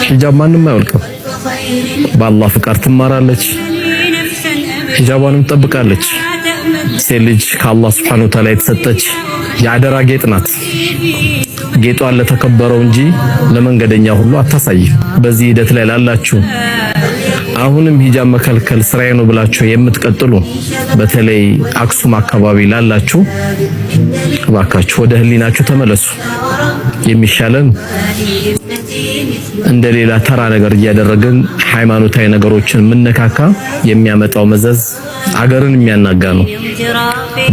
ሂጃብ ማንም አይወልቅም። በአላህ ፍቃድ ትማራለች፣ ሂጃቧንም ትጠብቃለች። ሴት ልጅ ከአላህ ሱብሓነሁ ወተዓላ የተሰጠች የአደራ ጌጥ ናት። ጌጧን ለተከበረው እንጂ ለመንገደኛ ሁሉ አታሳይም። በዚህ ሂደት ላይ ላላችሁ አሁንም ሂጃብ መከልከል ስራዬ ነው ብላችሁ የምትቀጥሉ፣ በተለይ አክሱም አካባቢ ላላችሁ፣ እባካችሁ ወደ ህሊናችሁ ተመለሱ። የሚሻለን እንደ ሌላ ተራ ነገር እያደረግን ሃይማኖታዊ ነገሮችን ምነካካ የሚያመጣው መዘዝ አገርን የሚያናጋ ነው።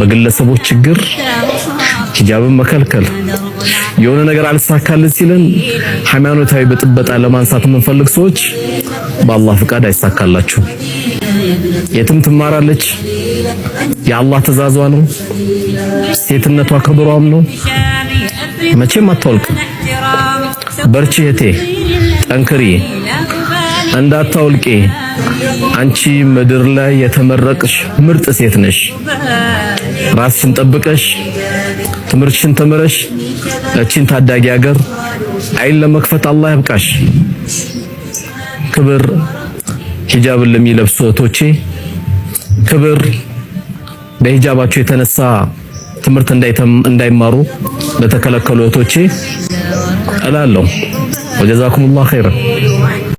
በግለሰቦች ችግር ሂጃብን መከልከል፣ የሆነ ነገር አልሳካልን ሲልን ሃይማኖታዊ ብጥበጣ ለማንሳት የምንፈልግ ሰዎች በአላህ ፍቃድ አይሳካላችሁ። የትም ትማራለች፣ የአላህ ትእዛዟ ነው። ሴትነቷ ክብሯም ነው። መቼም አታወልቅም። በርቺ እህቴ፣ ጠንክሪ፣ እንዳታወልቂ። አንቺ ምድር ላይ የተመረቅሽ ምርጥ ሴት ነሽ። ራስሽን ጠብቀሽ ትምህርትሽን ተምረሽ እቺን ታዳጊ ሀገር አይን ለመክፈት አላህ ያብቃሽ። ክብር ሂጃብን ለሚለብሱ እህቶቼ፣ ክብር በሂጃባቸው የተነሳ ትምህርት እንዳይማሩ ለተከለከሉ እህቶቼ እላለሁ። ወጀዛኩሙላህ ኸይረን።